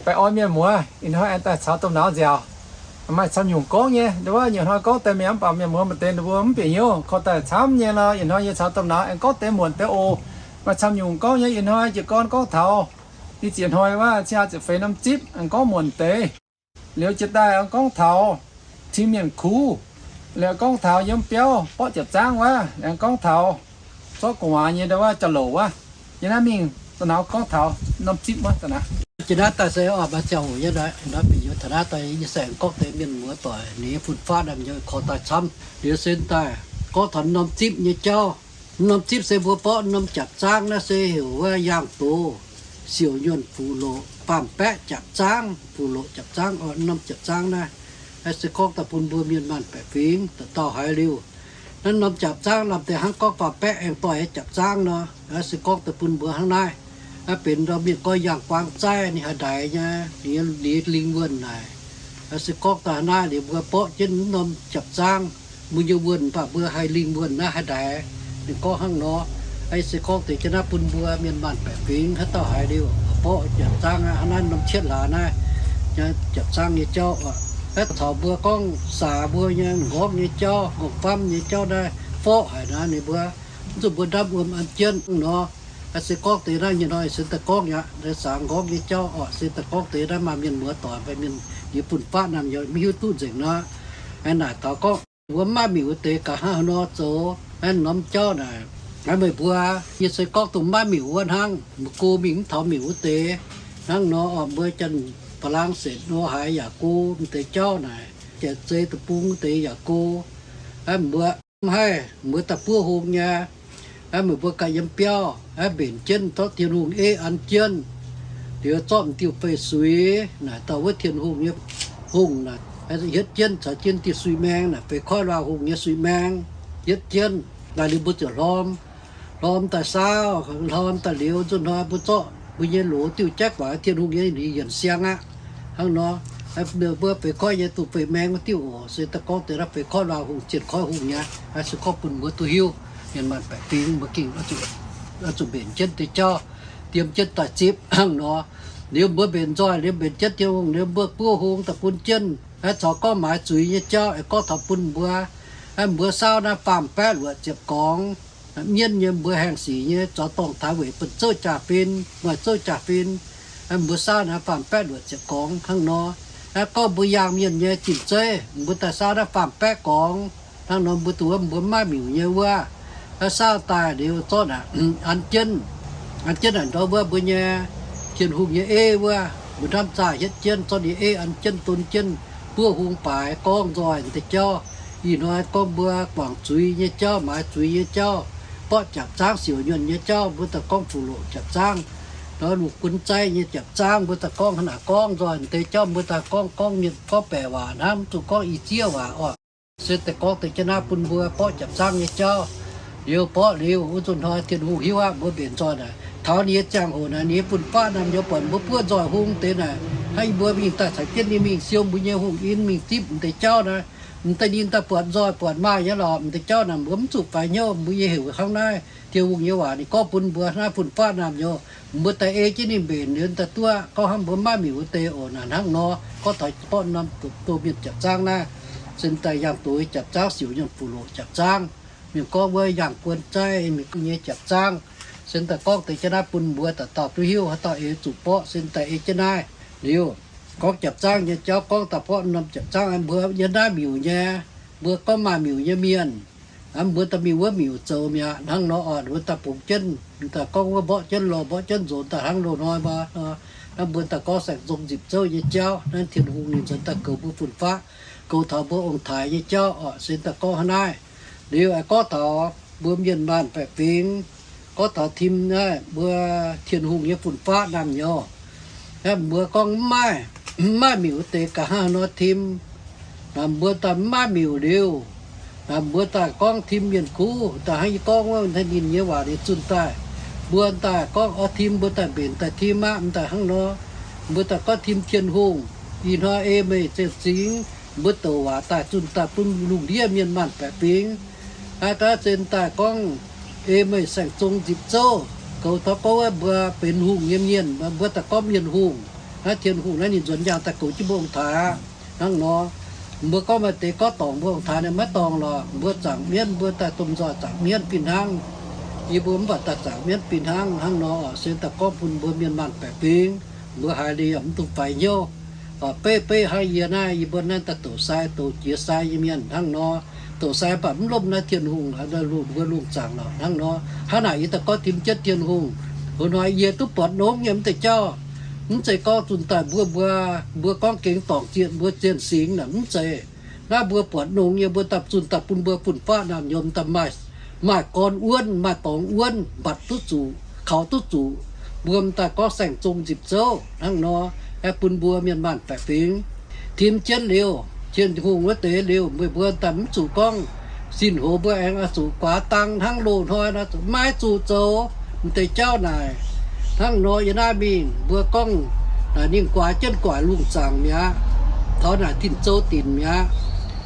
Baengh orn mienh muoz, ih hnoi aengx daaih caux domh nauz nziaauc. Maaih camv nyungc gorngv nyei, nduov nyic hnoi gorngv deix mi'aqv, mv baac mienh muoz maaih deix nduov mv bieqc hnyouv, korv daaih camv nyei nor, ih hnoi yie caux domh nauz aengx gorngv deix muonc deix oc. Maaih camv nyungc gorngv nyei, ih hnoi jiez gorn gorngv taux i zieqc hnoi wuov, ciangv ziepc feix norm zipv aengx gorngv muonc deix. Liuz jiex daaih aengx gorngv taux tim mienh kuv, liuz gorngv taux yiem biauv borqv japc zaangv wuov, aengx gorngv taux zorqv gu'nguaaz nyei ndau wuov jauv-louc wuov. Yie naaiv mingh da'nauz gorngv taux norm zipv wuov da'nauz. Jiex naaiv daaih se oix maaih ziangh hoc nyei, naaiv bieqc youz taux naaiv daaih yie se aengx gorngv deix mienh muoz doic ninh nyei fun-faqv naaiv nyei korv daaih camv. Liuz se daaih gorngv taux norm zipv nyei jauv. Norm zipv se mbuo borqv norm japc zaangv naaiv se heuc wuov yaangh doz siouc nyuonh fuqv loqc baamh baeqc japc zaangv, fuqv loqc japc zaangv oc, norm japc zaangv naaiv. Naaiv se gorngv daaih bun mbuo mienh maanh baeqc fingx dauh dauh haiz liuz. Naaiv norm japc zaangv lamh deix hnangv gorngv baamh baeqc aengx doix japc zaangv nor, naaiv se gorngv daaih bun mbuo hnangv naaiv. Naaiv benx ndau mienh gorngv yangh guaang zaih ninh haaix ndaix nyei, ninh nyei lingh wuonh naaic. Naaiv se gorngv daaih hnangv naaiv liuz mbuo borqv jienv norm japc zaangv, mbuo nyei wuonh mv baac mbuo haih lingh wuonh naaiv haaix ndaix. Ninh gorngv hnangv nor, naaiv se gorngv deix jienv naaiv bun mbuo mienh maanh baeqc fingx haaix dauh haiz liuz, borqv japc zaangv aqv, hnangv naaiv norm cietv hlaax naaiv, japc zaangv nyei jauv oc. Naaiv caux mbuo gorngv saax mbuo nyei m'nqorngv nyei jauv, m'nqorngv famv nyei jauv naaiv forqv haic naaiv ninh mbuo, mv zuqc mbuo ndamv wuom an jienv nor. Naaiv se gorngv deix naaiv nyei hnoi se daaih gorngv aqv, saax m'nqorngv nyei jauv oc, se daaih gorngv deix naaiv maaih mienh muoz doic, maaih mienh yie fun-faqv naamh nyouz mv hiuv duqv nzengc nor. Naaiv naaic taux gorngv mbuo mv maaih miuc wuov deix gaax hnangv haaix nor zoux, naaiv norm jauv naaic, naaiv meih mbuo, yie se gorngv dongh mv maaih miuc wuov hnangv, mbuo go mingh mv taux miuc wuov deix. Hnangv nor oc, mbuo Janx-Ba'langh setc nor haiz yaac go mv deix jauv naaic, Janx-Zei deic-bung wuov deix yaac go. Mbuo mv haih, mbuo daaih buov hung nyei. Meih mbuo ganh yiem biauv, mbenc jienv zorqv Tin-Hungh eiv an jienv, liuz zorqv m'diuh fei suix naaic dorh wuov Tin-Hungh nyei hungh naaic hietv jienv caux jienv diuh suiv-maeng naaic, feix koiv luangh hungh nyei suiv-maeng hietv jienv. Daaih liuz mbuo ziouc hlorm, hlorm daaih saauv, hlorm daaih liuz nzunc hnoi mbuo zorqv mbuo nyei loz diuh jaiv guangc Tin-Hungh nyei yienc siang aqv. Hnangv nor, mbuo feix koiv nyei duqv feix maeng wuov diuh oc, se daaih gorngv deix naaiv feix koiv luangh hungh, zienh koiv hungh nyei. Se gorngv bun mbuo duqv hiuv, mienh maanh baeqc fingx mbuo gengh oix zuqc mbenc jienv deix jauv, diem jienv daaih zipv hnangv nor. Liuz mbuo mbenc nzoih liuz mbenc jienv Tin-Hungh liuz mbuo buov hung daaih bun jienv, caux gorngv maaiz zuiz nyei jauv aengx gorngv taux bun mbuo. Mbuo saauv naaiv faam-baeqv luoqc ziepc gorngv, mienv nyei mbuo haengh sic nyei zaux dorngh taaix weic bun zouv jaa-fin, maaih zouv jaa-fin. Mbuo saauv naaiv faam-baeqv luoqc ziepc gorngv hnangv nor. Gorngv mbuo yangh mienh nyei zinh zeiv, mbuo daaih saauv naaiv faam-baeqv gorngv hnangv nor, mbuo duqv mbuo mv maaih miuc nyei wuov, saauv daaih liuz zorqv naaic an jienv, an jienv naaic ndortv wuov mbuo nyei Tin-Hungh nyei eiv wuov, mbuo hnamv zaah hietv jienv zorqv ninh eiv an jienv don jienv, buov hung baaix gorngv nzoih deix jauv. Ih hnoi gorngv mbuo guangc zuiz nyei jauv, maaiz zuiz nyei jauv, borqv jaapc zaangv siouc nyuonh nyei jauv, mbuo daaih gorngv fuqv loqc jaapc zaangv, nor lungh gunv zaiv nyei jaapc zaangv, mbuo daaih gorngv hnangv naaic gorngv nzoih deix jauv, mbuo daaih gorngv, gorngv mienh gorngv baeqc waac hnangv, mv zuqc gorngv i ziev waac oc. Se daaih gorngv deix jienv naaiv bun mbuo borqv jaapc zaangv nyei jauv. Liuz borqv liuz wuov nzunc hnoi Tin-Hungh hiuv aqv, mbuo mbenc nzoih naaic. Taux ninh nyei ziangh hoc naaic, ninh nyei fun-faqv naamh nyouz buatc mbuo buov nzoih hung deix naaic, hnangv yie mbuo mingh daaih caux jienv ninh mingh siou mbuo nyei hungh in mingh zipv m'deix jauv naaiv, m'daaih ninh daaih buatc nzoih buatc maaih nyei lorqc. M'deix jauv naaic mbuo mv zuqc faix hnyouv, mbuo nyei heuc hnangv naaiv. Tin-Hungh nyei waac ninh gorngv bun mbuo hnangv naaiv fun-faqv naamh nyouz, mbuo daaih ei jienv ninh mbenc liuz daaih duqv aqv. Gorngv hnangv mbuo mv maaih miuc wuov deix oc, naaic hnangv nor. Gorngv taux borqv norm doz mienh jaapc zaangv naaiv, se daaih yangh doz jaapc zaangv siouc nyuonh fuqv loqc jaapc zaangv, mienh gorngv wuov yangh guon zaiv mienh nyei jaapc zaangv. Se daaih gorngv deix jienv naaiv bun mbuo dauh dauh duqv hiuv, haaix dauh eix zuqc borqv se daaih ei jienv naaiv. Liuz, gorngv jaapc zaangv nyei jauv gorngv daaih borqv norm jaapc zaangv, mbuo yiem naaiv miuc nyei, mbuo gorngv maaih miuc nyei mienh, mbuo daaih mingh wuov miuc zoux mi'aqv. Hnangv nor oc, mbuo daaih bungx jienv, daaih gorngv wuov mborqv jienv lorh mborqv jienv nzox daaih hnangv loz-hnoi mbuo, mbuo daaih gorngv saeng-zong nzipc zouv nyei jauv, naaiv Tin-Hungh ninh nzuonx daaih goux mbuo fun-faqv, goux taux mbuo ong-taaix nyei jauv oc. Se daaih gorngv hnangv naaiv. Liuz aengx gorngv taux mbuo mienh maanh baeqc fingx, gorngv taux tim naaiv mbuo Tin-Hungh nyei fun-faqv naamh nyouz, mbuo gorngv mv maaih, mv maaih miuc wuov deix ga'hnangv nor tim. Mbuo daaih mv maaih miuc liuz, mbuo daaih gorngv tim mienh kuv, daaih hnangv yie gorngv wuov, ninh nyei waac ninh zunh daaih. Mbuo daaih gorngv oix tim, mbuo daaih mbenc daaih tim aqv, m'daaih hnangv nor. Mbuo daaih gorngv tim Tin-Hungh, ih hnoi ei meih ziouc zingx, mbuo douc waac daaih zunh daaih bun lungh ndiev mienh maanh baeqc fingx. Aa, daaih zen daaih gorngv ei meih saeng-zong nzipc zouv, goux taux gorngv wuov mbuo benx hungh nyei mienh, mbuo daaih gorngv mienh hungh. Naaiv Tin-Hungh naaiv ninh nzuonx yangh daaih goux jienv mbuo ong-taaix aqv. Hnangv nor, mbuo gorngv maaih deix gorngv dorngc mbuo ong-taaix naaic maiv dorngc lorqc. Mbuo zaangc mienv, mbuo daaih domh nzoih zaangc mienv fih hnangv. Yie mbuo mv baac daaih zaangc mienv fih hnangv. Hnangv nor, se daaih gorngv bun mbuo mienh maanh baeqc fingx, mbuo haiz liuz yaac mv dungx faix hnyouv. Beiv beiv hnangv yie naaiv, yie mbuo naaiv daaih douc sai, douc jiex sai nyei mienh hnangv nor. Douc sai mv baac mv lomh naaiv Tin-Hungh, lungh mbuo lungh zaangc lorqc hnangv nor. Hnangv naaic yie daaih gorngv tim jienv Tin-Hungh, hnoi-hnoi yie duqv buatc nongx nyei mv deix jauv. Mv zeiz gorngv zunh daaih mbuo, mbuo, mbuo gorngv gengh dorngc zienh mbuo zienh singx naaic mv zeiz. Naaiv mbuo buatc nongx nyei mbuo daaih zunh daaih bun mbuo fun-faqv naamh nyouz daaih maaih, maaih gorn wuonv, maaih dorngx wuonv, mbatc duqv zuqc, kaux duqv zuqc. Mbuo m'daaih gorngv saeng-zong nzipc zouv hnangv nor, aeqv, bun mbuo mienh maanh baeqc fingx tim jienv liuz, Tin-Hungh wuov deix liuz, meih mbuo daaih mv zuqc gorngv, zinh hoz mbuo aengx oix zuqc guaax dang hnangv loz-hnoi nor, maiv zuqc zoux m'deix jauv naaic. Hnangv nor yie naaiv mingh mbuo gorngv naaic ninh guaax jienv guaax lungh zaangc mi'aqv. Taux naaic tin-zou dinc mi'aqv.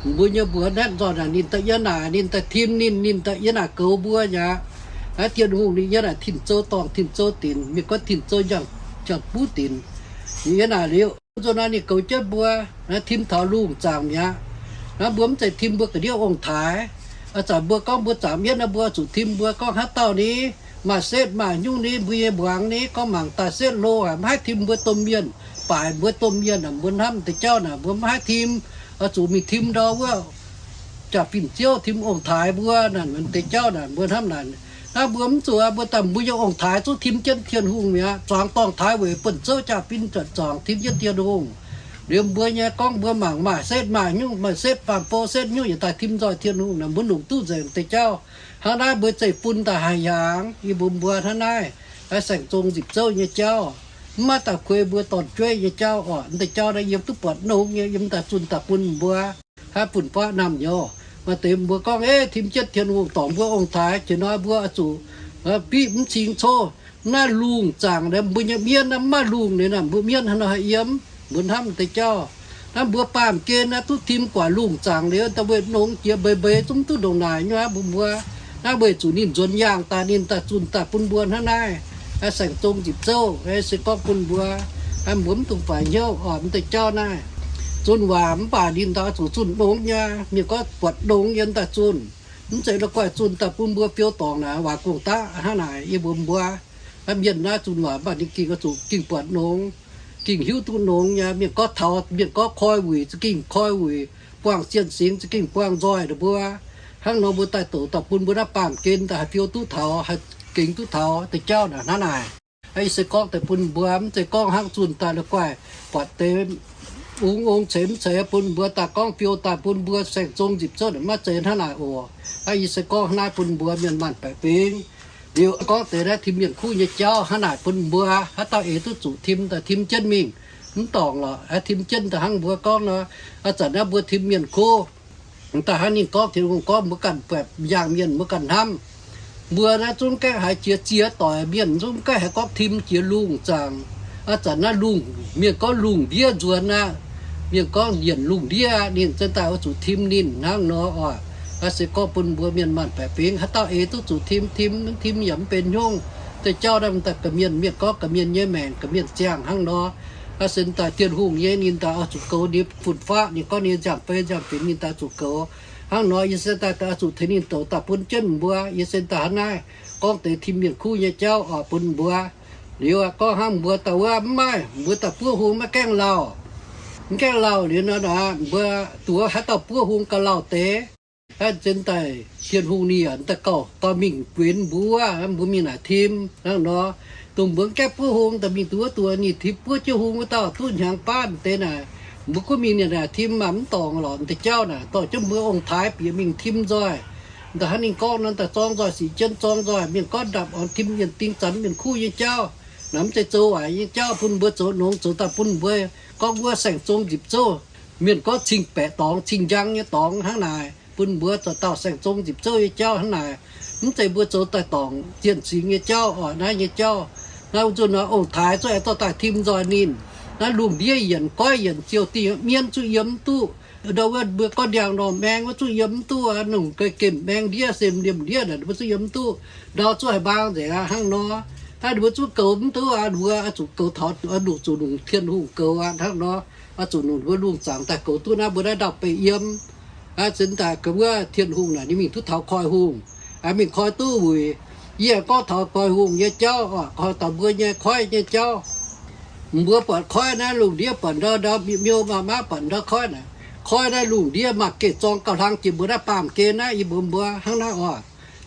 Mbuo nyei mbuox naetv nzoih naaic ninh daaih yie naaic ninh daaih tim ninh, ninh daaih yie naaic goux mbuo mi'aqv. Naaiv Tin-Hungh ninh yie naaic tin-zou dorngh tin-zou dinc, mienh gorngv tin-zou njang, njang buv dinc. Ninh yie naaic liuz, nzunc naaiv ninh goux jienv mbuo, naaiv tim taux lungh zaangc mi'aqv. Naaiv mbuo mv zeiz tim mbuo ga'ndiev ong-taaix. Ih zanc mbuo gorngv mbuo zaangc mienv naaiv mbuo zuqc tim mbuo gorngv haaix dauh ni, maaih setv maaih nyungc ni, mbuo nyei mbuangz ni, gorngv mangc daaih setv hlo aqv, maiv haih tim mbuo domh mienh. Baaix mbuo domh mienh naaic mbuo hnamv deix jauv naaic mbuo maiv haih tim. Oix zuqc mingh tim ndau wuov jaax-fin ziouv, tim ong-taaix mbuo naaic deix jauv naaic mbuo hnamv naaic. Naaiv mbuo mv zuqc, mbuo daaih mbuo nyei ong-taaix zungv tim jienv Tin-Hungh mi'aqv. Zuangx dorngh taaix weic buonv zouv jaax-fin zuotc zuangx tim jienv Tin-Hungh. Liuz mbuo nyei gorngv mbuo mangc maaih setv maaih nyungc, maaih setv baamh bou setv nyungc yietc daaih tim nzoih Tin-Hungh naaic mbuo longc duqv nzengc deix jauv. Hnangv naaiv mbuo zeiv-fun daaih haih hiaangx. Yie mbuox mbuo hnangv naaiv, aengx saeng-zong nzipc zouv nyei jauv, mv maaih daaih kuei mbuo dorn-jueiv nyei jauv oc. M'deix jauv naaiv yiem duqv buatc nongx nyei, yiem daaih zunh daaih bun mbuo haaix fun-faqv naamh nyouz. Maaih deix mbuo gorngv, Eix, tim jienv Tin-Hungh dorngc mbuo ong-taaix, jiex nor mbuo oix zuqc biqv mv cing cov. Naaiv lungh zaangc naaiv mbuo nyei mienv naaiv mv maaih lungh ninh naaic, mbuo mienv haaix nor haih yiem? Mbuo hnamv deix jauv. Naaiv mbuo baamh gen naaiv duqv tim guaax lungh zaangc liuz, daaih weic nongx jiex mbeix mbeix zungv duqv ndongc naaic nyei aqv mbuo mbuo. Naaiv weic zuqc ninh nzuonx yaangh daaih, ninh daaih zunh daaih bun mbuo hnangv naaiv. Saeng-zong nzipc zouv se gorngv bun mbuo, mbuo mv dungx faix hnyouv oc. M'deix jauv naaiv zunh waac mv baac ninh daaih zuqc zunh nongx nyei, mienh gorngv buatc nongx yiem daaih zunh. Mv zeiz la'guaih zunh daaih bun mbuo fiou dorngc naaic waac gong daqv hnangv naaic. Yie mbuox mbuo, mienh naaiv zunh waac mv baac ninh ging oix zuqc ging buatc nongx, ging hiuv duqv nongx nyei. Mienh gorngv taux, mienh gorngv koi wuic za'gengh koi wuic, buangh zienh singx za'gengh buangh nzoih ninh mbuo. Hnangv nor mbuo daaih douc daaih bun mbuo naaiv baamh gen daaih haih fiou duqv taux, haih gengx duqv taux deix jauv naaic hnangv naaic. Yie se gorngv deix bun mbuo, mv zeiz gorngv hnangv zunh daaih la'guaih buatc deix ong ong ceix mv ceix bun mbuo daaih gorngv fiou daaih bun mbuo saeng-zong nzipc zouv maiv zeiz hnangv naaic oc. Yie se gorngv naaiv bun mbuo mienh maanh baeqc fingx. Liuz gorngv deix naaiv tim mienh kuv nyei jauv hnangv naaic bun mbuo, haaix dauh eix duqv zuqc tim daaih tim jienv mingh. Mv dorngc lorqc, tim jienv daaih hnangv mbuo gorngv nor, ih zanc naaiv mbuo tim mienh kuv daaih hnangv ninh gorngv, Tin-Hungh gorngv mbuo ganh baeqc yangh mienh mbuo ganh hnamv. Mbuo naaiv zungv gaengh haiz jiex ziex doic mienh zungv gaengh haiz gorngv tim jiex lungh zaangc. Ih zanc naaiv lungh, mienh gorngv lungh ndiev nzuonx aqv. Mienh gorngv yienc lungh ndiev aqv. Ninh zinh daaih oix zuqc tim ninh hnangv nor oc. Se gorngv bun mbuo mienh maanh baeqc fingx, haaix dauh eix duqv zuqc tim, tim, mv tim yaac mv benx hnyouv. Deix jauv naaiv daaih ga'mienh, mienh gorngv ga'mienh nyei maengc, ga'mienh ziangh hnangv nor. Aa, se daaih Tin-Hungh nyei ninh daaih oix zuqc goux ninh fun-faqv, ninh gorngv ninh nziaamv-fei nziaamv-fingx ninh daaih zuqc goux. Hnangv nor yie se daaih oix zuqc tengx ninh douc daaih bun jienv mbuo. Yie se daaih hnangv naaiv gorngv deix tim mienh kuv nyei jauv oc bun mbuo. Liuz gorngv hnangv mbuo daaih wuov mv maaih, mbuo daaih buov hung maiv gaengh lauh. Mv gaengh lauh liuz nor, mbuo duqv haaix dauh buov hung gauh lauh deix. Aa, se daaih Tin-Hungh ninh yaac daaih gauh, gauh mingh guenx mbuo, mbuo mingh naaic tim hnangv nor. Dongh mbuo gaeqv buov hung daaih mingh duqv wuov duqv ninh tim buov jienv hung wuov dauh duqv hnyangx baav deix naaic, mbuo gunv mingh ninh naaic tim maah mv dorngc lorqc. Deix jauv naaic dorh jienv mbuo ong-taaix bieqc mingh tim nzoih. Daaih hnangv ninh gorngv nor, daaih zorng nzoih sic jienv zorng nzoih, mienh gorngv ndapc oix tim mienh ding zanc mienh kuv nyei jauv. Naaic mv zeiz zoux waaic nyei jauv bun mbuo zoux nongx, zoux daaih bun mbuo gorngv wuov saeng-zong nzipc zouv. Mienh gorngv cing-baeqc dorngx, cing-njang nyei dorngx hnangv naaic, bun mbuo zoux dauh saeng-zong nzipc zouv nyei jauv hnangv naaic. Mv zeiz mbuo zoux daaih dorngc zienh singx nyei jauv oc. Naaiv nyei jauv, naaiv wuov nzunc nor ong-taaix zuqc aengx dorh daaih tim nzoih ninh. Naaiv lungh ndiev yienc, goiv yienc, ziouc dingh mienv zuqc yiem mv duqv. Ndau wuov mbuo gorngv ndiangx normh maeng wuov zuqc yiem mv duqv aqv. Nongc gemh maeng ndiev, se liemh ndiev naaic mbuo zuqc yiem mv duqv. Ndau zuqc haih mbaang nzengc aqv hnangv nor. Hnangv ninh mbuo zungv goux mv duqv aqv, mbuo oix zuqc goux taux, oix zuqc longc Tin-Hungh goux aqv. Hnangv nor, oix zuqc longc mbuo lungh zaangc daaih goux duqv naaiv mbuo naaiv ndau-beih yiem. Aa, se daaih ga'wuov Tin-Hungh naaic ninh mingh duqv taux Koiv-Hungh, mingh koi duqv wuic. Yie gorngv taux Koiv-Hungh nyei jauv oc, koi taux mbuo nyei koiv nyei jauv. Mbuo buatc koiv naaiv lungh ndiev buatc ndau, ndau miuv-miuv maa-maa buatc ndau koiv naaic. Koiv naaiv lungh ndiev maaih geh zorng gauh hlang jiex mbuo naaiv baamh gen naaiv, yie mbuox mbuo hnangv naaiv oc.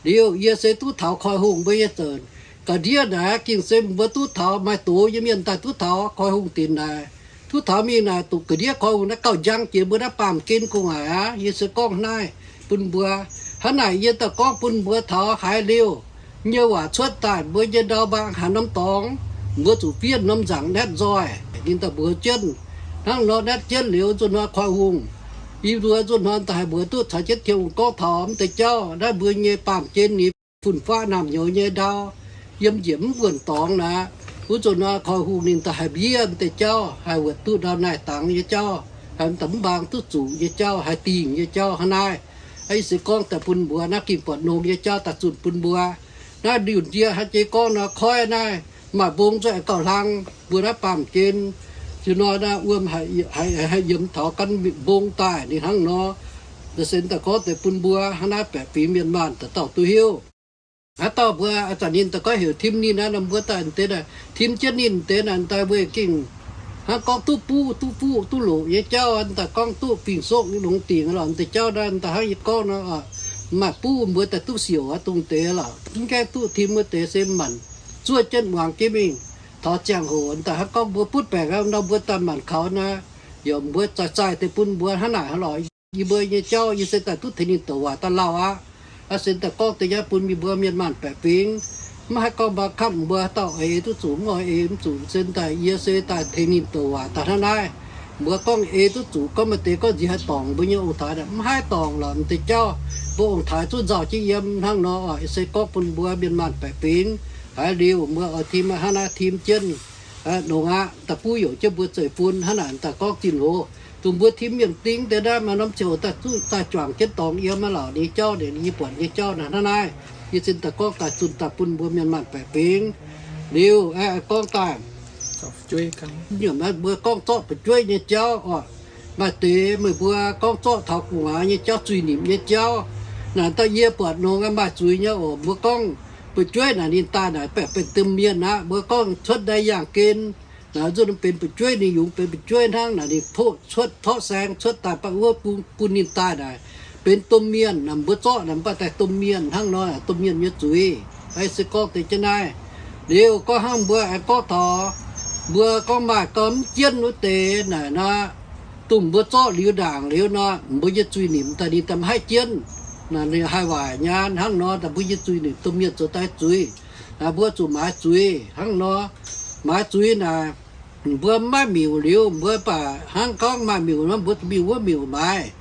Liuz yie se duqv taux Koiv-Hungh mbuo nyei zouc. Ga'ndiev naaic ging se mbuo duqv taux, maaih doz nyei mienh daaih duqv taux Koiv-Hungh dinc naaic, duqv taux mingh naaic, duqv ga'ndiev Koiv-Hungh naaiv gauh njang jiex mbuo naaiv baamh gen gu'nguaaic aqv. Yie se gorngv naaiv bun mbuo. Hnangv naaic yie daaih gorngv bun mbuo taux haiz liuz nyei waac cuotv daaih, mbuo nyei ndau mbaang haaix norm dorngx, mbuo zuqc fiev norm nzaangc naetv nzoih. Ninh daaih mbuox jienv hnangv nor, naetv jienv liuz nzunc hnoi Koiv-Hungh, yie mbuo nzunc hnoi daaih haih mbuox duqv caux jienv Tin-Hungh gorngv taux mv deix jauv naaiv, mbuo nyei baamh gen ni fun-faqv naamh nyouz nyei ndau, yiem njiec mv buonc dorngx naaic, wuov nzunc hnoi Koiv-Hungh ninh daaih haih mbiev mv deix jauv, haih wuotc duqv ndau naaiv dangx nyei jauv, haih mv daaih mv mbaang duqv zuqc nyei jauv, haih dingc nyei jauv hnangv naaiv. Yie se gorngv daaih bun mbuo naaiv ging buatc nongx nyei jauv daaih zunh bun mbuo. Naaiv liuz ndie hnangv jiex gorngv nor, koiv naaiv maaih mbong nzueic gauh hlang mbuo naaiv baamh gen. Ziouc nor naaiv wuom haih yiem taux gan mbong daaih ninh hnangv nor. Naaiv se daaih gorngv deix bun mbuo hnangv naaiv baeqc fingx mienh maanh dauh dauh duqv hiuv. Haaix dauh mbuo a'zanc ninh daaih gorngv heuc tim ninh naaiv nor, mbuo daaih deix naaic tim jienv ninh deix naaic daaih weic gengh hnangv gorngv duqv buv duqv fuqv duqv loqc nyei jauv daaih gorngv duqv fing-soqv longx dingc lorqc. Deix jauv naaiv daaih hnangv yie gorngv nor, maaih buv mbuo daaih duqv siouc aqv, dongh deix lorqc. Mv gaengh duqv tim wuov deix se maanc zuov jienv muangx jienv mingh. Taux ziangh hoc daaih hnangv gorngv mbuo butv baengc nor, mbuo daaih maanc kaux naaiv, yaac mbuo zaih zaih deix bun mbuo hnangv naaic lorqc. Yie mbuo nyei jauv yie se daaih duqv tengx ninh douc waac daaih lauh aqv. Aa, se daaih gorngv deix nyei bun yie mbuo mienh maanh baeqc fingx. Maiv haih gorngv mbuo kamv mbuo dauh eix duqv zuqc mv oix eix mv zuqc, se daaih yie se daaih tengx ninh douc waac daaih hnangv naaiv. Mbuo gorngv eix duqv zuqc, gorngv maaih deix gorngv nziex haih dorngc mbuo nyei ong-taaix, mv haih dorngc lorqc. M'deix jauv mbuo ong-taaix zungv nzauh jienv yiem hnangv nor. Yie se gorngv bun mbuo mienh maanh baeqc fingx, haiz liuz mbuo oix tim aqv, hnangv naaiv tim jienv nongx aqv, daaih buv youc jienv mbuo zeiv-fun hnangv naaic daaih gorngv zinh hoc. Dongh mbuo tim mienh ding deix naaiv maaih norm ziouc daaih zuqc daaih juangc jienv dorngx yiem aqv lorqc. Ninh jauv, ninh yie buatc nyei jauv naaic hnangv naaiv. Yie zinh daaih gorngv daaih zunh daaih bun mbuo mienh maanh baeqc fingx. Liuz aengx gorngv daaih, mbuo gorngv zorqv fu'jueiv nyei jauv oc. Maaih deix meih mbuo gorngv zorqv taux gu'nguaaz nyei jauv, zuiz-nimc nyei jauv naaic, daaih yie buatc nongx maaih zuiz nyei oc. Mbuo gorngv fu'jueiv naaic ninh daaih naaic baeqc benx domh mienh aqv. Mbuo gorngv cuotv ndai yangh gen naaic, nzunc benx fu'jueiv, ninh yungz benx fu'jueiv hnangv naaic, ninh tov cuotv torqv saeng cuotv daaih baac wuov bun ninh daaih naaic benx domh mienh. Naaic mbuo zorqv naaic mv baac daaih domh mienh hnangv nor, domh mienh nyei zuiz. Aa, se gorngv deix jienv naaiv. Liuz gorngv hnangv mbuo aengx gorngv taux, mbuo gorngv maaih gau mv jienv wuov deix naaic nor, dongh mbuo zorqv liuz ndaangc liuz nor, mbuo nyei zuiz-nimc daaih ninh daaih mv haih jienv. Naaic ninh haih waaic nyaanh hnangv nor, daaih mbuo nyei zuiz-nimc domh mienh zoux daaih zuiz. Naaic mbuo zuqc maaiz zuiz hnangv nor. Maaiz zuiz naaic, mbuo mv maaih miuc liuz, mbuo baac hnangv gorngv maaih miuc nor, mbuo mingh wuov miuc maaiz.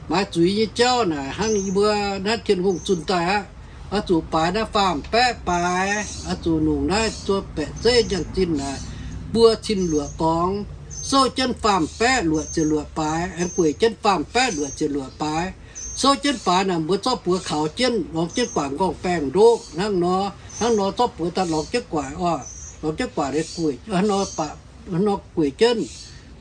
Maaiz zuiz nyei jauv naaic hnangv yie mbuo naaiv Tin-Hungh zunh daaih aqv. Oix zuqc baaix naaiv faam-baeqv baaix, oix zuqc longc naaiv zuov baeqc zeiv njang-zinh naaic, buo cin luoqc gorngx, souv jienv faam-baeqv luoqc ziepc luoqc baaix, aengx gueic jienv faam-baeqv luoqc ziepc luoqc baaix. Souv jienv baaix naaic mbuo zorqv buoz kaux jienv, lorngx jienv guaax nqorngv-baengh ndoqv hnangv nor. Hnangv nor zorqv buoz daaih lorngx jienv guaax oc. Lorngx jienv guaax liuz gueic, hnangv nor gueic jienv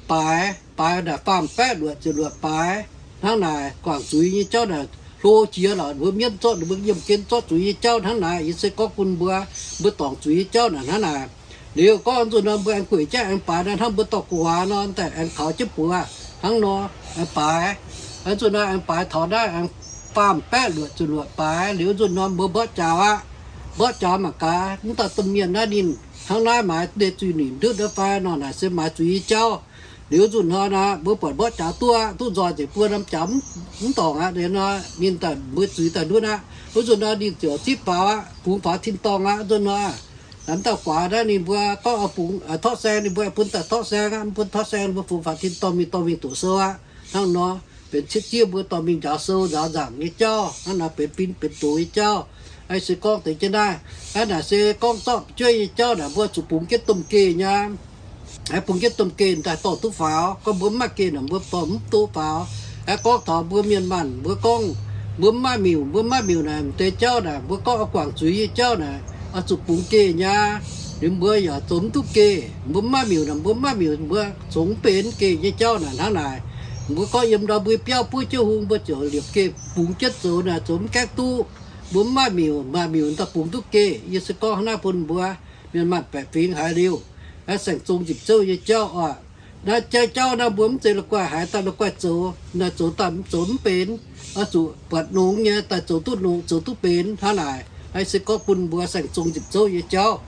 baaix. Baaix naaic faam-baeqv luoqc ziepc luoqc baaix. Hnangv naaic guangc zuiz nyei jauv naaic hlo jiex lorqc. Mbuo mienv zorqv ninh mbuo yiemh gen zorqv zuiz nyei jauv hnangv naaic. Yie se gorngv bun mbuo, mbuo dorngc zuiz nyei jauv naaic hnangv naaic. Liuz gorngv nzunc nor mbuo aengx gueic jienv aengx baaix nor, hnangv mbuo dorh gu'nguaaz nor, daaih aengx kaux jienv buoz hnangv nor, aengx baaix. Nzunc nor aengx baaix taux naaiv aengx faam-baeqv luoqc ziepc luoqc baaix. Liuz nzunc nor mbuo mborqv jaux aqv. Mborqv jaux mangc gaax, mv dauh domh mienh naaiv ninh hnangv naaiv maaiz deix zuiz-nimc ndutv wuov fai nor. Naaic se maaiz zuiz nyei jauv. Liuz nzunc hnoi naaic mbuo buatc mborqv jaux duqv aqv, duqv nzoih nzengc buo norm jaux mv dorngc aqv. Liuz nor ninh daaih mbuo zuiz daaih ndutv aqv. Wuov nzunc nor ninh ziouc zipv faaux aqv, bungx faaux tin-dorngh aqv. Nzunc nor mv dauh guaax naaiv ninh mbuo gorngv bungx torqv saeng, ninh mbuo bun daaih torqv saeng aqv. Mv bun torqv saeng, ninh mbuo bungx faaux tin-dorngh mingh, dorh mingh doqc sou aqv. Hnangv nor benx cietv ziev mbuo dorh mingh njaaux sou njaaux nzaangc nyei jauv. Hnangv naaic benx bin benx doz nyei jauv. Aa, se gorngv deix jienv naaiv. Aa, naaic se gorngv zorqv fu'jueiv nyei jauv naaic, mbuo zuqc bungx jienv domh geh nyei. Aa, bungx jienv domh geh daaih dorh duqv faaux. Gorngv mbuo mv maaih geh naaic, mbuo dorh mv duqv faaux. Aa, gorngv taux mbuo mienh maanh, mbuo gorngv mbuo mv maaih miuc, mbuo mv maaih miuc naaic, m'deix jauv naaic, mbuo gorngv oix guangc zuiz nyei jauv naaic, oix zuqc bungx geh nyei aqv. Liuz mbuo yaac zoux mv duqv geh. Mbuo mv maaih miuc naaic, mbuo mv maaih miuc, mbuo congx mv benx geh nyei jauv naaic hnangv naaic. Mbuo gorngv yiem ndau mbuo biauv buov jienv hung, mbuo ziouc liepc geh bungx jienv zoux naaic, zoux mv gaengh duqv. Mbuo mv maaih miuc, maaih miuc daaih bungx duqv geh. Yie se gorngv hnangv naaiv bun mbuo mienh maanh baeqc fingx haiz liuz, naaiv saeng-zong nzipc zouv nyei jauv oc. Naaiv jauv, jauv naaiv mbuo mv zeiz la'guaih haiz daaih la'guaih zoux, naaiv zoux daaih zoux mv benx, oix zuqc buatc nongx nyei daaih zoux duqv nongx, zoux duqv benx hnangv naaic. Naaiv se gorngv bun mbuo saeng-zong nzipc zouv nyei jauv.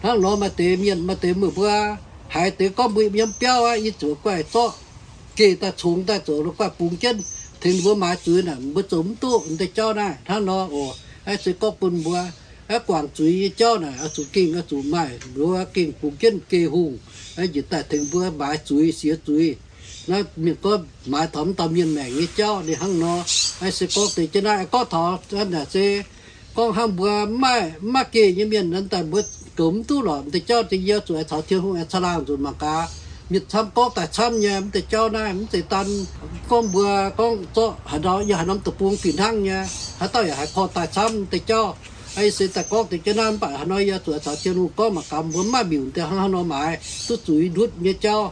Hnangv nor maaih deix mienh, maaih deix meih mbuo haiz deix gorngv mbuo yiem biauv aqv, yie zuqc guaih zorqv geh daaih congx daaih zoux la'guaih bungx jienv tengx mbuo maaiz zuiz naaic, mbuo zoux mv duqv deix jauv naaiv hnangv nor oc. Naaiv se gorngv bun mbuo, naaiv guangc zuiz nyei jauv naaic, oix zuqc gengh, oix zuqc maaih mbuo gengh bungx jienv geh hungh, njiec daaih tengx mbuo maaiz zuiz, siex zuiz. Naaiv mienh gorngv maaiz taux mv dauh mienh maengc nyei jauv ninh hnangv nor. Naaiv se gorngv deix jienv naaiv, gorngv taux naaic se gorngv hnangv mbuo mv maaih, mv maaih geh nyei mienh naaiv daaih mbuo goux mv duqv lorqc. Deix jauv deix yie zuqc aengx caux Tin-Hungh aengx caangh laangh nzunc mangc gaax, mienh camv gorngv daaih camv nyei. Mv deix jauv naaiv mv zeiz daan gorngv mbuo gorngv zorqv haaix nor, yiem haaix norm deic-bung fih hnangv nyei, haaix dauh yaac haiz korv daaih camv deix jauv. Yie se daaih gorngv deix jienv naaiv, mv baac haaix nor yie zuqc aengx caux Tin-Hungh gorngv mangc gaax mbuo mv maaih miuc deix hnangv haaix nor maaiz duqv zuiz ndutv nyei jauv,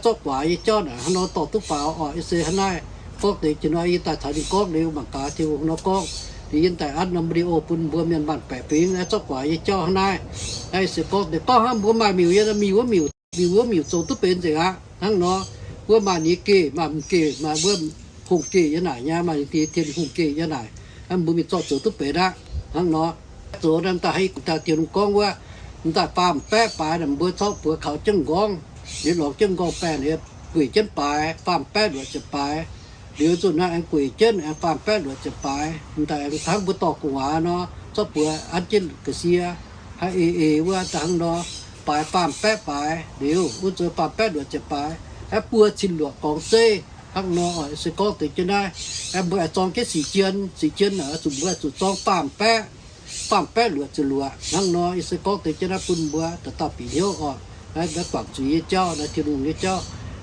zorqv guaax nyei jauv naaic hnangv nor dorh duqv faaux oc. Yie se hnangv naaiv gorngv deix jienv nor, yie daaih caux ninh gorngv liuz mangc gaax Tin-Hungh nor gorngv, ninh yiem daaih an norm video bun mbuo mienh maanh baeqc fingx naaiv zorqv guaax nyei jauv hnangv naaiv. Naaiv yie se gorngv deix gorngv hnangv mbuo maaih miuc yiem, miuc wuov miuc, miuc wuov miuc zoux duqv benx nzengc aqv hnangv nor. Mbuo maaih ninh geh, maaih m'geh, maaih mbuo hungh geh yiem naaic nyei, maaih ninh Tin-Hungh geh yiem naaic. Mbuo mingh zorqv zoux duqv benx aqv hnangv nor. Zoux naaiv daaih haaix daaih Tin-Hungh gorngv wuov, m'daaih faam-baeqv baaix naaic mbuo zorqv buoz kaux jienv m'nqorngv, liuz lorngx jienv m'nqorngv baengh liuz gueic jienv baaix faam-baeqv luoqc ziepc baaix. Liuz zuqc naaiv aengx gueic jienv aengx faam-baeqv luoqc ziepc baaix. M'daaih aengx hnangv mbuo dorh gu'nguaaz nor, zorqv buoz an jienv ga'sie, haaix eix eix wuov daaih hnangv nor, baaix faam-baeqv baaix liuz wuov zuqc faam-baeqv luoqc ziepc baaix, aeqv, buo cin luoqc gorngx zeiv hnangv nor. Se gorngv deix jienv naaiv, aeqv, mbuo aengx zorng jienv sic jien, sic jien naaic zuqc mbuo zuqc zorng faam-baeqv, faam-baeqv luoqc ziepc luoqc hnangv nor. Yie se gorngv deix jienv naaiv bun mbuo dauh dauh bieqc hnyouv oc. Naaiv guangc zuiz nyei jauv, naaiv Tin-Hungh nyei jauv,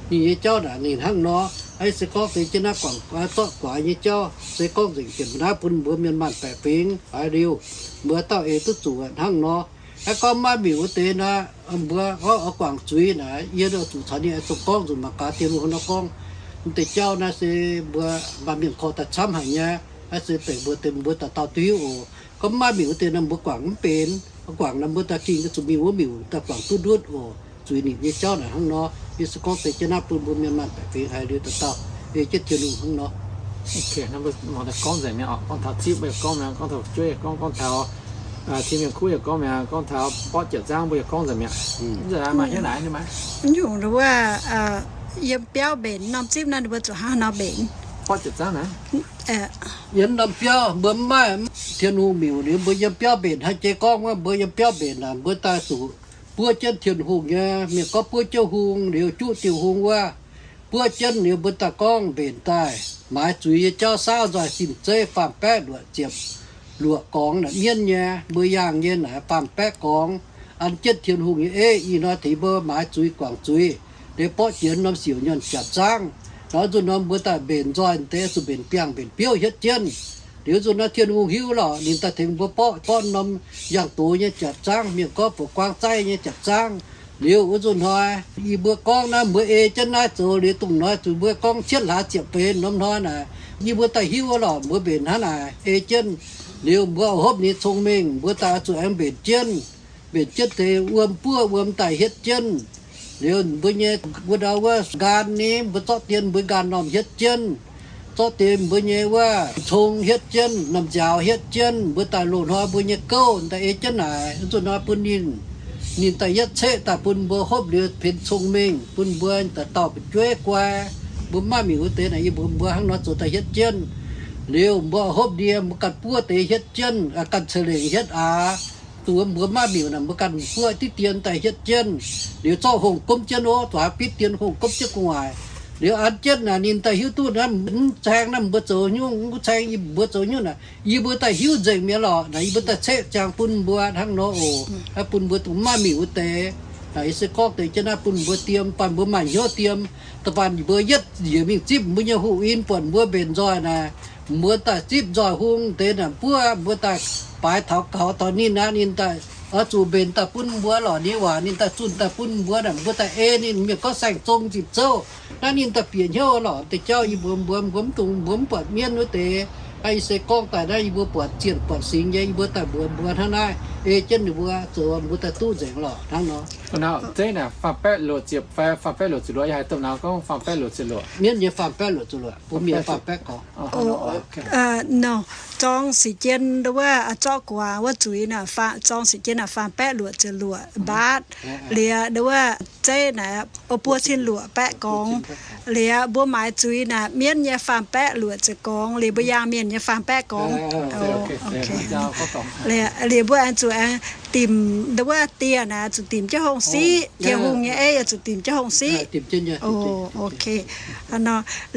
ninh nyei jauv naaic ninh hnangv nor. Yie se gorngv deix jienv naaiv guangc zorqv guaax nyei jauv, se gorngv nzengc jienv naaiv bun mbuo mienh maanh baeqc fingx haiz liuz, mbuo dauh eix duqv zuqc hnangv nor. Aeqv, gorngv maiv miuc wuov deix naaiv, mbuo gorngv oix guangc zuiz naaic, yie zuqc caux ninh aengx zoux gorngv nzunc mangc gaax Tin-Hungh nor gorngv. M'deix jauv naaiv se mbuo maaih mienh korv daaih camv haic nyei. Naaiv se deix mbuo, deix mbuo dauh dauh duqv hiuv oc. Gorngv maiv miuc wuov deix naaiv mbuo guangc mv benx. Guangc naaiv mbuo daaih gengh zuqc mingh wuov miuc daaih guangc duqv ndutv oc. Zuiz ninh nyei jauv naaic hnangv nor. Yie se gorngv deix jienv naaiv bun mbuo mienh maanh baeqc fingx haiz liuz dauh dauh ei jienv Tin-Hungh hnangv nor. Mbuo gorngv nzengc mi'aqv, gorngv taux zipv mbuo yaac gorngv mi'aqv, gorngv taux fu'jueiv yaac gorngv, gorngv taux Tin-Mienh kuv yaac gorngv mi'aqv, gorngv taux borqv jieqc zaangv mbuo yaac gorngv nzengc mi'aqv. Mv nzunc maaih hnyouv naaic nyungc wuov, yiem biauv mbenc norm zipv naaiv ninh mbuo zuqc hnangv haaix nor mbenc? Borqv jieqc zaangv naaiv, yiem norm biauv mbuo mv maaih Tin-Hungh miuc liuz mbuo yiem biauv mbenc. Hnangv jiex gorngv wuov mbuo yiem biauv mbenc naaic, mbuo daaih zuqc buov jienv Tin-Hungh nyei, mienh gorngv buov jienv hung liuz juqv diuh hung wuov, buov jienv liuz mbuo daaih gorngv mbenc daaih, maaiz zuiz nyei jauv saauv nzoih zinh zeiv faam-baeqv luoqc ziepc luoqc gorngx naaic mienv nyei, mbuo yangh nyei naaic faam-baeqv gorngx, an jienv Tin-Hungh nyei ei. Ih hnoi tengx mbuo maaiz zuiz guangc zuiz, liuz borqv jiex norm siouc nyuonh jaapc zaangv. Nor nzunc nor mbuo daaih mbenc nzoih deix zuqc mbenc biangh mbenc biouv hietv jienv. Liuz nzunc nor Tin-Hungh hiuv lorqc, ninh daaih tengx mbuo borqv, borqv norm yangh doz nyei jaapc zaangv, mienh gorngv buoz-guaang zaiv nyei jaapc zaangv. Liuz wuov nzunc hnoi, yie mbuo gorngv naaiv mbuo ei jienv naaiv zoux liuz, dongh hnoi zuqc mbuo gorngv cietv hlaax ziepc benx norm hnoi naaic, yie mbuo daaih hiuv lorqc mbuo mbenc hnangv naaic ei jienv. Liuz mbuo hopv ninh cong-mengh, mbuo daaih zuqc aengx mbenc jienv. Mbenc jienv deix wuom buov wuom daaih hietv jienv. Liuz mbuo nyei, mbuo ndau wuov nqaan ni, mbuo zorqv dien mbuo nqaan normh hietv jienv. Zorqv deix mbuo nyei wuov cong hietv jienv, normh nziaaux hietv jienv, mbuo daaih loz-hnoi mbuo nyei gouv daaih ei jienv naaic, nzunc hnoi bun ninh. Ninh daaih yietv ceqv daaih bun mbuo hopv liuz benx cong-mengh, bun mbuo daaih dauh fu'jueiv guai. Mbuo mv maaih miuc wuov deix naaic, yie mbuox mbuo hnangv nor zoux daaih hietv jienv. Liuz mbuo hopv ndie mbuo ganh buov deix hietv jienv, ganh ceix lengc hietv aqv. Dongh mbuo mv maaih miuc naaic, mbuo ganh buov diqv dien daaih hietv jienv. Liuz zorqv hungh gomv jienv ov, zuqc bitv dien hungh gomv jienv gu'nguaaic. Liuz an jienv naaic ninh daaih hiuv duqv naaiv mv caeng naaiv mbuo zoux nyungc, mv caeng yie mbuo zoux nyungc naaic, yie mbuo daaih hiuv nzengc mi'aqv lorqc. Naaic yie mbuo daaih ceqv ziangx bun mbuo hnangv nor oc. Bun mbuo dongh mv maaih miuc wuov deix naaic, yie se gorngv deix jienv naaiv bun mbuo diem, bun mbuo maaih hnyouv diem. Da'faanh mbuo yietv njiec mingh zipv mbuo nyei hoqc in buonc mbuo mbenc nzoih naaic, mbuo daaih zipv nzoih hung deix naaic buov, mbuo daaih baaix taux gaux taux ninh aqv, ninh daaih Oix zuqc mbenc daaih bun mbuo lorqc, ninh waac ninh daaih zunh daaih bun mbuo naaic, mbuo daaih ei ninh mienh gorngv saeng-zong nzipc zouv. Naaiv ninh daaih bieqc hnyouv lorqc, deix jauv yie mbuo, mbuo, mbuo mv dungx, mbuo mv buatc mienv wuov deix. Naaiv yie se gorngv daaih naaiv yie mbuo buatc zienh buatc singx nyei, yie mbuo daaih mbuox mbuo hnangv naaiv, ei jienv ninh mbuo zoux mbuo daaih duqv nzengc lorqc hnangv nor. Zeiv naaic faam-baeqv luoqc ziepc fai faam-baeqv luoqc ziepc luoqc, yie haiz domh nauz gorngv faam-baeqv luoqc ziepc luoqc. Mienv nyei faam-baeqv luoqc ziepc luoqc, bun mienh faam-baeqv gorngv. Zorng sic jien wuov, zorqv gu'nguaaz wuov zuiz naaic, zorng sic jien naaic faam-baeqv luoqc ziepc luoqc mbaatv. Liuz wuov zeiv naaic buo cin luoqc baeqv gorngv. Liuz mbuo maaiz zuiz naaic mienv nyei faam-baeqv luoqc ziepc gorngv, liuz mbuo yangh mienh nyei faam-baeqv gorngv. Liuz mbuo aengx zuqc aengx dimc wuov dieh naaic, zuqc dimc jienv hungh siqv. Tin-Hungh nyei ei yaac zuqc dimc jienv hungh siqv.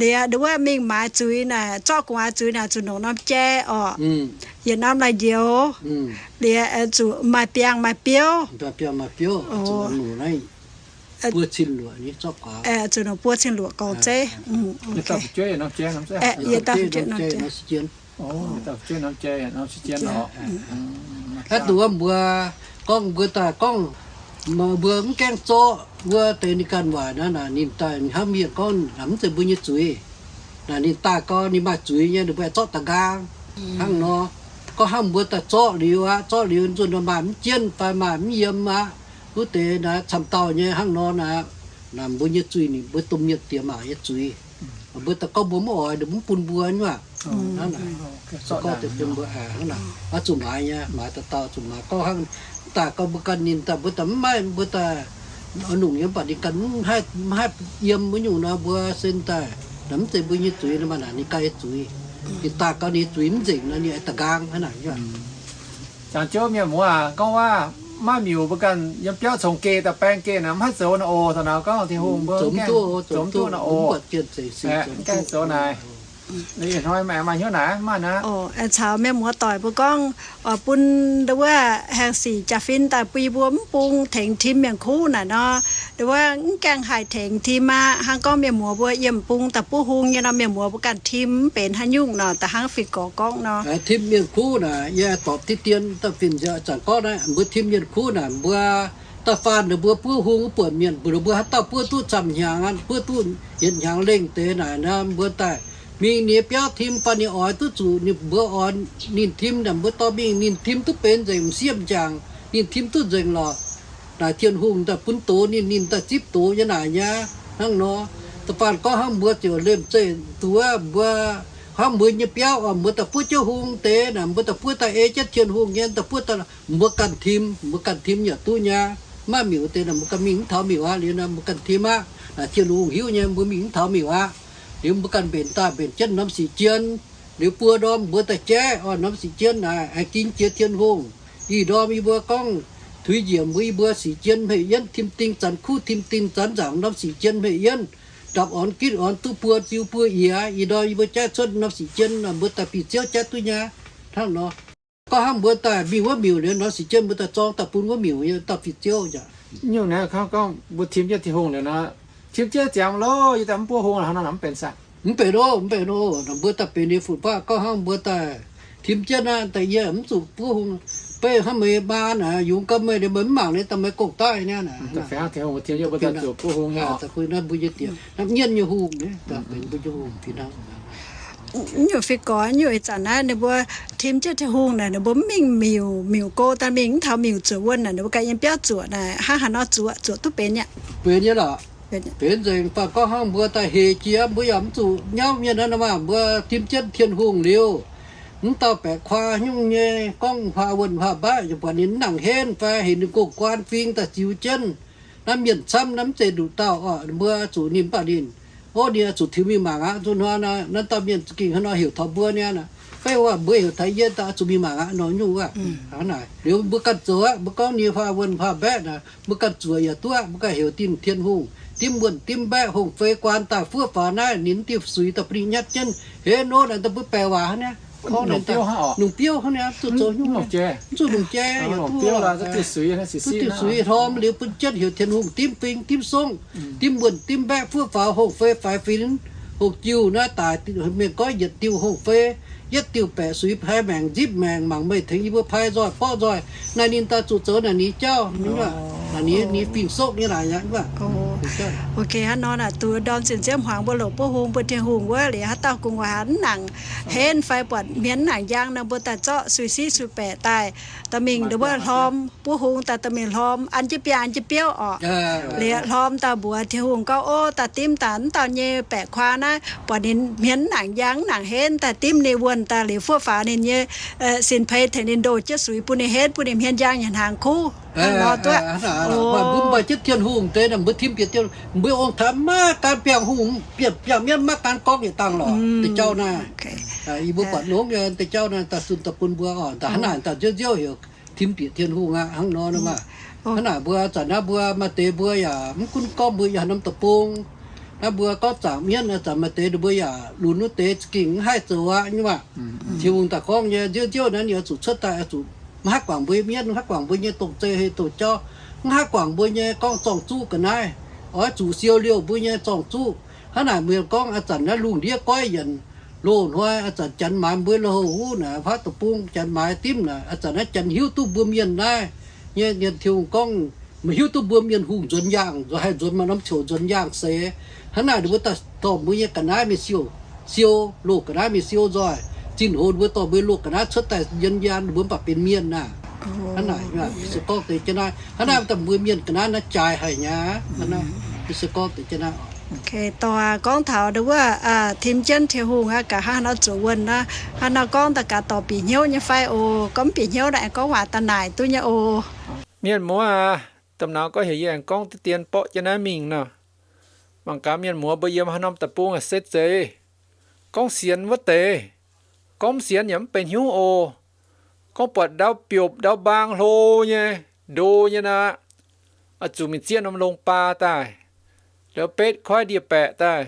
Liuz wuov mingh maaiz zuiz naaic, zorqv gu'nguaaz zuiz naaic zuqc nongc norm jai orqc, yietc norm la'njoux. Liuz aengx zuqc maaih biangh maaih biouv. Zuqc nongc buo cin luoqc gorngv zeiv. Yietc dauh fu'jueiv yietc norm jai. Naaiv dongh wuov mbuo gorngv mbuo daaih gorngv mbuo mv gaengh zorqv wuov deix ninh ganh waaic naaiv, naaic ninh daaih hnamv mienh gorngv naaic mv zeiz mbuo nyei zuiz. Naaic ninh daaih gorngv ninh maaih zuiz nyei, ninh mbuo aengx zorqv da'nqaang hnangv nor. Gorngv hnangv mbuo daaih zorqv liuz aqv, zorqv liuz nzunc nor maaih mv jienv fai maaih mv yiem aqv, wuov deix naaic camv dauh nyei hnangv nor naaic, naaic mbuo nyei zuiz, ninh mbuo domh mienh diex maac nyei zuiz. Mbuo daaih gorngv mbuo mv oix, ninh mv bun mbuo nyei aqv. Hnangv naaic, gorngv deix bun mbuo hnangv naaic, oix zuqc maaiz nyei, maaiz dauh dauh zuqc maaiz. Gorngv hnangv daaih gorngv mbuo ganh ninh daaih, mbuo daaih mv maaih, mbuo daaih oix nungc nyei, mv baac ninh ganh mv haih, mv haih yiem wuov nyungc nor, mbuo se daaih naaic mv zeiz mbuo nyei zuiz nor, maaih naaic ninh ganh nyei zuiz. Ninh daaih gauh ninh nyei zuiz mv nzengc nor, ninh aengx da'nqaang hnangv naaic. Jangx jienv mienh muoz aac, gorngv waac maiv miuc mbuo ganh yiem biauv congx geh daaih baeng geh naaic, mv haih zoux naaic oc. Da'naaiv gorngv Tin-Hungh mbuo zoux mv duqv naaic oc. Zoux naaic. Ih hnoi maaih hnyouv naaic, maaih naaic. Caux mienh muoz doic mbuo gorngv, bun wuov haengh sic jaa-fin daaih bun yie mbuo mv bung tengx tim mienh kuv naaic nor, wuov mv gaengh haih tengx tim aqv. Hnangv gorngv mienh muoz mbuo yiem bung daaih buov hung nyei nor, mienh muoz mbuo ganh tim mv benx haaix nyungc nor, da'hnangv Fingx Gorx gorngv nor. Tim mienh kuv naaic, yie dorpc diqv dien daaih fin-nziaaux zanc gorngv naaiv, mbuo tim mienh kuv naaic, mbuo da'faanh ninh mbuo buov hung wuov buonc mienh, mbuo haaix dauh buov duqv camv hnyangx aqv, buov duqv yietc hnyangx lengh deix naaic nor, mbuo daaih mingh ninh biauv tim fai ninh oix duqv zuqc ninh mbuo oix ninh tim naaic, mbuo dorh mingh ninh tim duqv benx nzengc, m'sieqv m'jangc ninh tim duqv nzengc lorqc. Naaic Tin-Hungh daaih bun doz ninh, ninh daaih zipv doz nyei naaic nyei hnangv nor. Da'faanh gorngv hnangv mbuo ziouc lemh zeih duqv mbuo hnangv mbuo nyei biauv oc, mbuo daaih buov jienv hung deix naaic, mbuo daaih buov daaih ei jienv Tin-Hungh nyei, daaih buov daaih mbuo ganh tim, mbuo ganh tim yaac duqv nyei. Maiv miuc deix naaic mbuo ganh mingh mv taux miuc aqv. Liuz nor mbuo ganh tim aqv. Naaic Tin-Hungh hiuv nyei, mbuo mingh mv taux miuc aqv. Liuz mbuo ganh mbenc daaih mbenc jienv norm sic jien. Liuz buo ndorm mbuo daaih jaiv oc, norm sic jien naaic aengx ging jiex Tin-Hungh. Ih ndorm yie mbuo gorngv tuix njiec mbuo, yie mbuo sic jien hmei yienv tim ding zanc kuv, tim ding zanc nzaangc, norm sic jien hmei yienv ndapc orn gitv orn duqv buo ziux buo yiez. Ih ndorm yie mbuo jaiv cuotv norm sic jien, mbuo daaih bieqc Ziouv jaiv duqv nyei hnangv nor. Gorngv hnangv mbuo daaih mingh wuov miuc liuz, norm sic jien mbuo daaih zorng daaih bun wuov miuc nyei dauh bieqc Ziouv aqv. Nyungc naaiv gorngv mbuo tim jienv Tin-Hungh liuz nor, tim jienv ziangx loh, yie daaih mv buov hung hnangv nor, mv benx saah? Mv benx oc, mv benx oc. Mbuo daaih benx ninh fun-faqv. Gorngv hnangv mbuo daaih tim jienv naaiv, daaih yie mv zuqc buov hung. Beiv hnangv meih maa naaic, yungz gau meih, meih mv mangc, ninh daaih meih gong daaih niaa. Mbuo nyei diex, hnamv nyienh nyei hungh, benx mbuo nyei hungh fih hnangv. Nyungc fih gorx nyungc ih zanc naaiv ninh mbuo tim jienv Tin-Hungh naaic, ninh mbuo mv mingh miuc, miuc go daaih mingh mv taux miuc zuoqc wuonh naaic, ninh mbuo ganh yiem biauv zuoqc naaic, hnangv haaix nor zuoqc, zuoqc duqv benx nyei? Benx nyei lorqc. Benx nzengc. Mv baac gorngv hnangv mbuo daaih hec jiex, mbuo yaac mv zuqc nyauv mienh naaiv nor maah, mbuo tim jienv Tin-Hungh liuz, mv dauh baeqc kuaa nyungc nyei gorngv huaah wuonh huaah mbaeqv, yaac buatc ninh mv nangc henv fai heuc ninh gong-guaan fing daaih ziux jienv. Naaiv mienh camv naaiv mv zeiz nduqc dauh oc, mbuo zuqc ninh mv baac ninh, o, ninh oix zuqc tiux mingh mangc aqv. Nzunc hnoi naaiv dauh mienh za'gengh hnangv nor heuc taux mbuo niaa. Fai waac mbuo heuc taux yie daaih oix zuqc mingh mangc aqv nor nyungc wuov. Hnangv naaic liuz mbuo ganh zoux aqv. Mbuo gorngv ninh huaah wuonh huaah mbaeqv naaic, mbuo ganh zuoqc yaac duqv aqv. Mbuo ganh heuc ninh Tin-Hungh dimv wuonh dimv mbaeqv hungh fei guaan daaih fuov faaux naaiv, ninh diuh suix daaih bun ninh nyatv jienv. Henv nor naaic, daaih mbuo baeqc waac hnangv niaa. Gorngv nungx biouv hnangv niaa, zuqc zoux nyungc, zuqc longc jai, duqv diuh suix hnoi liuz bun jienv heuc Tin-Hungh dimv fing dimv songv, dimv wuonh dimv mbaeqv fuov faaux hungh fei faix fin, hungh jiuh naaiv daic mienh goiv yietc diuh hungh fei. yietv diuh baeqc suix pai maengc nzipv maengc mangc meih tengx yie mbuo pai nzoih borqv nzoih. Naaiv ninh daaih zuqc zoux naaic ninh jauv, ninh, ninh fingx-soqv nyei naaic. Ok, hnangv nor naaic duqv ndorm zinh nziouv hmuangx mbuo longc buov hung mbuox Tin-Hungh wuov liuz, haaix dauh gu'nguaaz hnangv haaix haaix haaix haaix fai buatc hmien hnangv haaix hnangv nor, mbuo daaih zorqv suix siqv suix baeqc daaih dorh mingh nduov wuov hlorm buov hung daaih dorh mingh hlorm an jienv biangh an jienv biouv orqc. Liuz hlorm daaih mbuox Tin-Hungh gorngv, Ov, daaih dimv daaih wuov dauh nyei baeqc kuaang naaiv buatc ninh hmien hnangv haaix hnangv haaix haaix fai daaih dimv ninh wuonh daaih liuz fuqv faaux ninh nyei sin-peix tengx ninh ndoh jienv suix bun ninh henv, bun ninh hmien njang nyanc hnaangx kuv. Hnangv nor duqv. Mbuo mbuo jienv Tin-Hungh deix naaic, mbuo tim bieqc Tin-Hungh, mbuo ong taux maiv gan biangh hungh, biangh mienv maiv gan gorngv yietc dangh lorqc. Deix jauv naaiv, yie mbuo buatc nongx nyei deix jauv naaiv daaih zunh daaih bun mbuo oc. Daaih hnangv naaic daaih nziouv nziouv heuc tim bieqc Tin-Hungh aqv. Hnangv nor, hnangv naaic mbuo zanc naaiv mbuo maaih deix mbuo yaac mv gunv gorngv mbuo yiem haaix norm deic-bung, naaiv mbuo gorngv zaangc mienv, zanc maaih deix ninh mbuo yaac lunx wuov deix za'gengh mv haih zoux aqv nyei maah. Tin-Hungh daaih gorngv nyei, nziouv nziouv naaiv ninh oix zuqc cuotv daaih, oix zuqc mv haih guangc mbuo nyei mienv, mv haih guangc mbuo nyei dongh zei hei dongh jauv, mv haih guangc mbuo nyei gorngv zorng-zuqv ga'naaiv, oix zuqc siou liouh mbuo nyei zorng-zuqv. Hnangv naaic mbuo gorngv a'zanc naaiv lungh ndiev goiv yienc loz-hnoi, a'zanc janx maaiz mbuo lui-houx huv naaic, faatv deic-bung janx maaiz dimv naaic, a'zanc naaiv janx hiuv duqv mbuo mienh naaiv nyei, Tin-Hungh gorngv, maiv hiuv duqv mbuo mienh hungh nzuonx yaangh, nzuonx haih nzuonx maaih norm qouc nzuonx yaangh seix. Hnangv naaic ninh mbuo daaih dorh mbuo nyei ga'naaiv mingh siou, siou loz ga'naaiv mingh siou nzoih. Zinh hoz ninh mbuo dorh mbuo loz ga'naaiv cuotv daaih njien-yaan, ninh mbuo mv baac benx mienh naaic. Hnangv naaic, se gorngv deix jienv naaiv, hnangv naaiv daaih mbuo mienh ga'naaiv naaiv jaaix haic nyei. Hnangv naaiv, se gorngv deix jienv naaiv. Dorh gorngv taux wuov tim jienv Tin-Hungh aqv, gaax hnangv nor zuqc wuonh naaiv, hnangv nor gorngv daaih gaax dorh bieqc hnyouv nyei fai oc? Gorngv mv bieqc hnyouv naaic, gorngv waac daaih naaic duqv nyei oc. Mienh muoz aac, domh nauz gorngv heuc yie aengx gorngv diqv dien borqv jienv naaiv mingh nor. Mangc gaax mienh muoz mbuo yiem haaix norm deic-bung se zeiz. Gorngv sienx wuov deix, gorngv mv sienx yaac mv benx hnyouv oc. Gorngv buatc ndau biopc ndau mbaang hlo nyei, ndo nyei nor, oix zuqc mingh zieqv norm long baa daaih, liuz betv koiv ndie-baeqc daaih,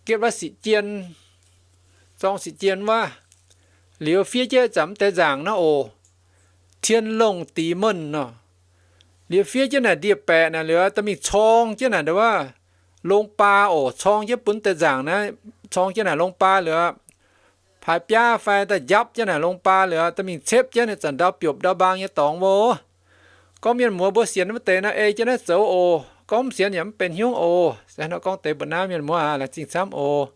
gietv wuov sic jien, zorng sic jien wuov, liuz fiev jienv zanc mv deix nzaangc naaiv oc. Tien longh dix mengh nor. Liuz fiev jienv naaic ndie-baeqc naaic liuz dorh mingh corng jienv naaic ndau wuov long baa oc. Corng jienv bun deix nzaangc naaiv, corng jienv naaic long baa liuz, haaix biaav fai daaih njapv jienv naaic long baa liuz dorh mingh cepv jienv zanc ndau biopc ndau mbaang nyei dorngx wuov. Gorngv mienh muoz mbuo sienx wuov deix nor ei jienv naaiv zoux oc. Gorngv mv sienx yaac mv benx hnyouv oc. Se hnangv nor gorngv deix mbuo naaiv mienh muoz aac, laengz zingh camv oc.